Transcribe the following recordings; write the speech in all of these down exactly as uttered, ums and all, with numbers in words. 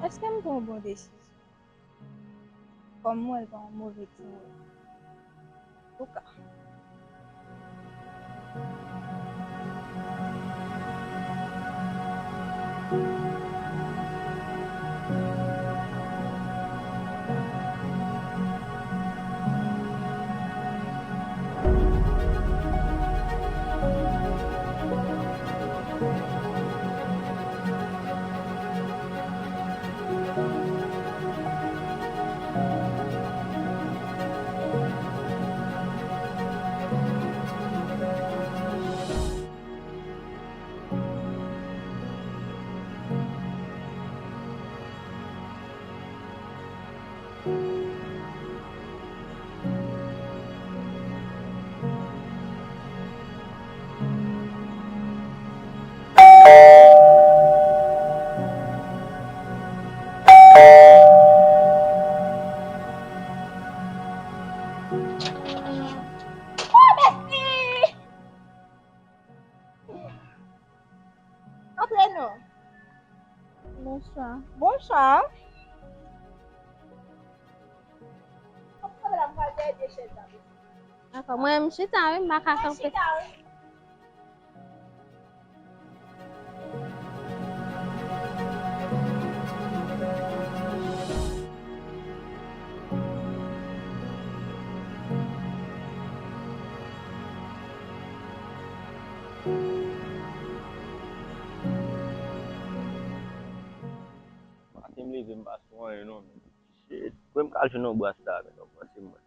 Èske m pran yon bon desizyon? Kòm m wè l pa yon move timoun. Antouka. Antre non. Bonswa. Bonswa. Dakò, mwen menm chita wi, m pa ka kanpe. Maten m leve, m pa sou anyen non, men. Shit. Kwe m ka al jwenn yon bras la, men, non, panse mwen.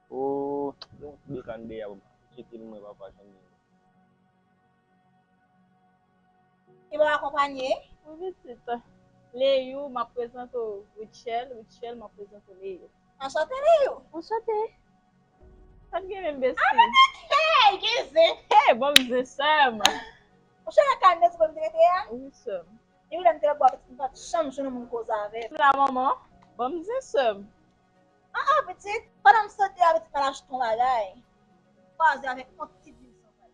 Oh, gen yon ti bekàn dèyè a, bon, cheke l mwen, papa, jan l ye. E bon akonpanye? Wi, pitit. Leyou, m ap prezante w Rutshelle, Rutshelle, m ap prezante w Leyou. Anchante, Leyou. Anchante. Sa t gen menm, besti? Ah, men, hey, gen zen. Hey, bon, m zen sè m. Ou cheve kalme ti bon te rete a? Wi, sè m. Depi lè m te bò pitit, m pa t janm jwenn yon moun koze avè m. M la, manman. Bon, m zen sè m. Ah, ah, pitit, pandan m sot deyò a, pitit, m al achte yon bagay. Kwaze avèk yon ti vil sanpay.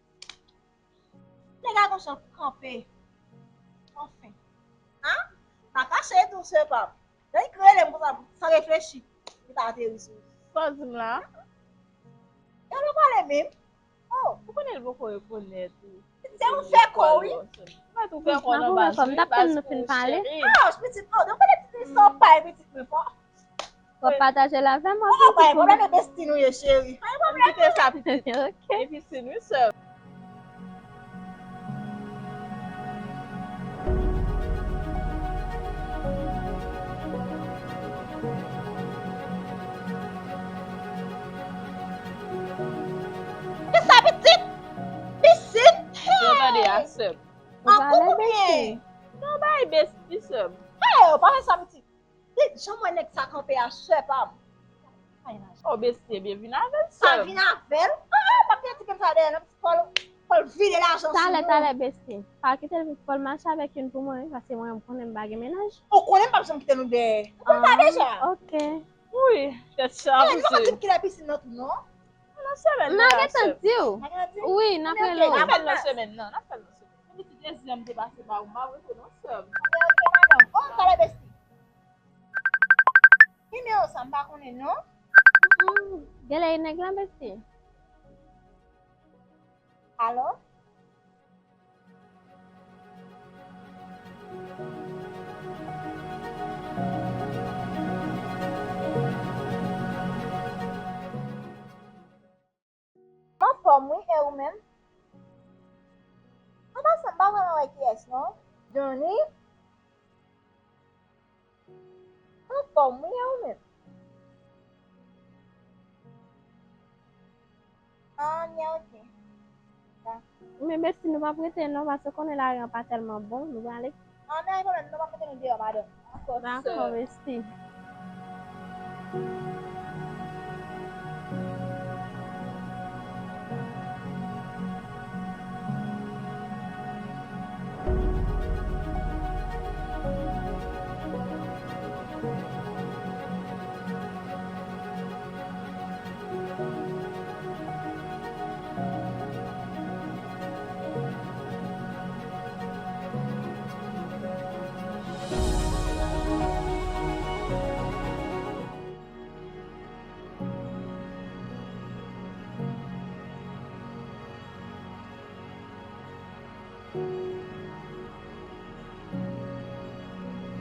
Nèg la gon jan kanpe. Anfen. An? Pa kache tou, sè pa m. Lè li rele m konsa, san reflechi, li pa ateri sou ou. Sa w di m la? Gade w pale menm. Oh, ou konnen l poko rekonèt ou. Se ou fè kò, wi. Mwen tou fè kò nan baz, wi, baz pou cheri. Ah, pitit, oh, donk konnen pitit li sanpay, pitit mwen fò. W ap pataje l avè m, w ap... Oh, pa gen pwoblèm, e besti nou ye, cheri. Pa gen pwoblèm. Kite sa, pitit. Ok. Difisil, wi, sè m. Kisa, pitit? Pisit? Yo tande a, sè m. An koup oubyen? Non, bay besti, sè m. Hey, w pa fè sa, pitit. Jan m wè nèg sa kanpe a, sè pa m. Oh, besti, ebyen vin avè l, sè m. Sa vin avè l? Ah, ah, m ap mete kè m sa dèyè, nan ti kò l, kò l vide lajan sou nou. Talè, talè, besti. Pa kite l, fò l mache avèk youn pou mwen, wi, paske mwen, m konnen m pa gen mennaj. Ou konnen m p ap janm kite nou dèyè. Ou konn sa deja. Ah, ok. Wi, tèt chaje. Mwen santi m kite pisin nan tou, non? Nan semèn nan, n a gentan di w. Wi, n ap rele w. N a fè l nan semèn nan, n a fè l nan semèn nan. Dezyèm te pase pa ou, m pa wè non, sè m. Ok, ok, madanm. Oh, talè, besti. Nimewo sa, m pa konnen non. Mm, genlè e nèg la, besti. Alo? M anfòm wi, e ou menm? An pasan, m pa vrèman wè kiyès non. Johnny? Anfòm wi, e ou menm? An, ya, ok. Dakò. Men besti, nou p ap rete non, paske konnen lari an pa tèlman bon, nou prale. An, men pa gen pwoblèm, nou p ap mete nou deyò, madanm. Dakò, sè. Dakò, besti.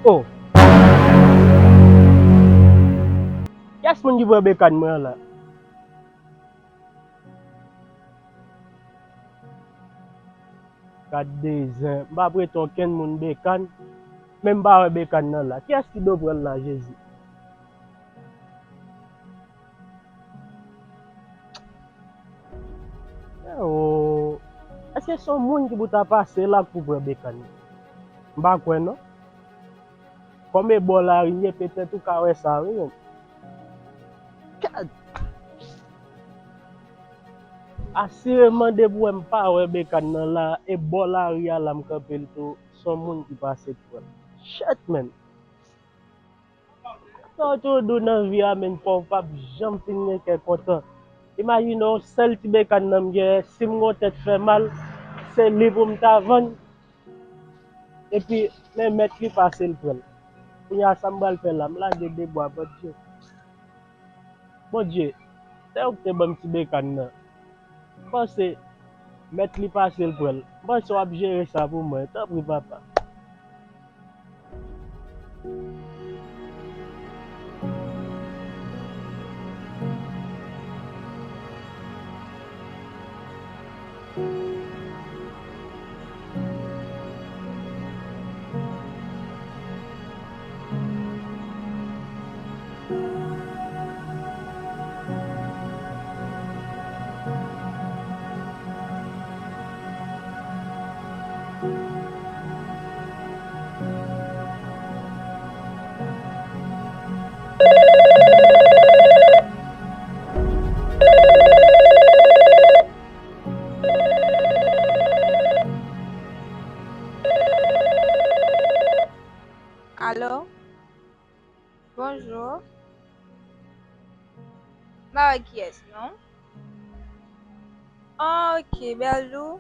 Oh! Kiyès moun ki pran bekàn mwen an la? Gad de zen. M pa prete okenn moun bekàn, men m pa wè bekàn nan la. Kiyès ki dwe pran l la, Jezi? Oh, èske se yon moun ki pou ta pase la k pou pran bekàn nan? M pa kwè non. Kòm e bò lari m ye, petèt ou ka wè sa wi, menm. Gad! Asireman, depi w wè m pa wè bekàn nan la, e bò lari a la m kanpe l tou, se yon moun ki pase k pran l. Shit, man! Sa w toujou di w nan vi a, menm fò w p ap janm fin gen kè kontan. Imajine w, sèl ti bekàn nan m gen, si m gen yon tèt fè mal, se li pou m ta vann. Epi, men mèt li pase l pran l. Kounye a, sa m pral fè la? M lage de bwa, Bondye. Bondye, se ou ki te ban m ti bekàn nan. M panse mèt li pase l pran l. M panse w ap jere sa pou mwen. Tanpri, papa. Alo? Bonjou. M pa wè kiyès non. Ah, ok, Bèlou.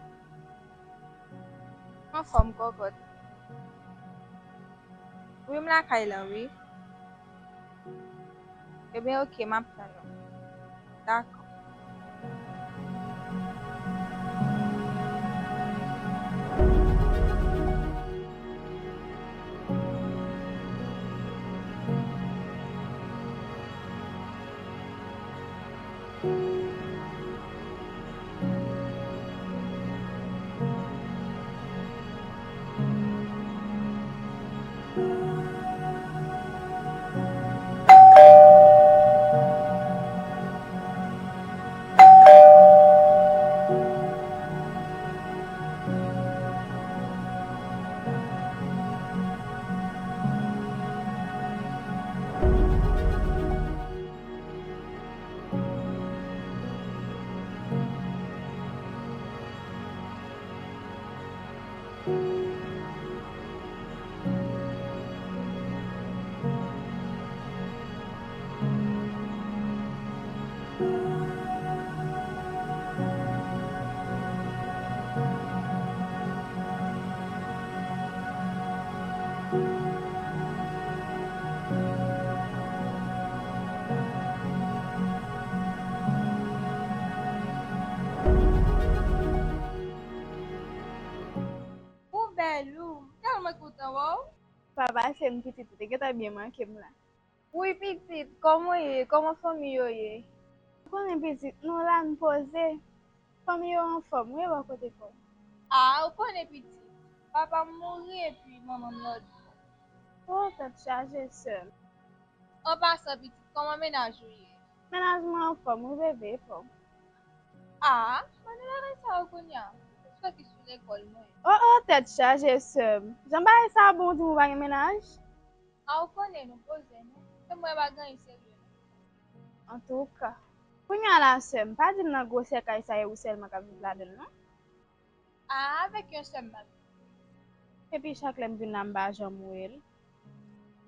Anfòm, kòkòt. Wi, m lakay la, wi. Ebyen, ok, m ap tann ou. Dakò. Mwen kontan wè w. Papa, se m pitit, ou te gentan byen manke m la. Wi pitit, kòman w ye? Kòman fanmi yo ye? Ou konnen pitit, nou la n poze. Fanmi yo anfòm, wi, bò kote kò w. A, ou konnen pitit, papa m mouri epi manman m lòt bò. O, tèt chaje sè m. An pasan pitit, kòman mennaj ou ye? Mennaj mwen anfòm, wi bebe, e pa w? A, mwen nan bagay sa yo kounye a. Fòkis sou lekòl mwen. O, o, tèt chaje sè m. Jan bagay sa bon, ou di m ou pa gen mennaj? A, ou konnen nou poze nou. E mwen pa gen anyen serye non. Antouka, kounye a la sè m, pa di m nan gwosè kay sa e ou sèlman k ap viv ladan l non. A, avèk yon sè m m ap viv. Epi chak lè m vin la m pa janm wè l.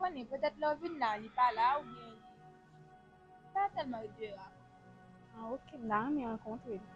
Konnen, petèt lè w vin la, li pa la, oubyen li pa tèlman deyò a. A, oke, m ta renmen rankontre l.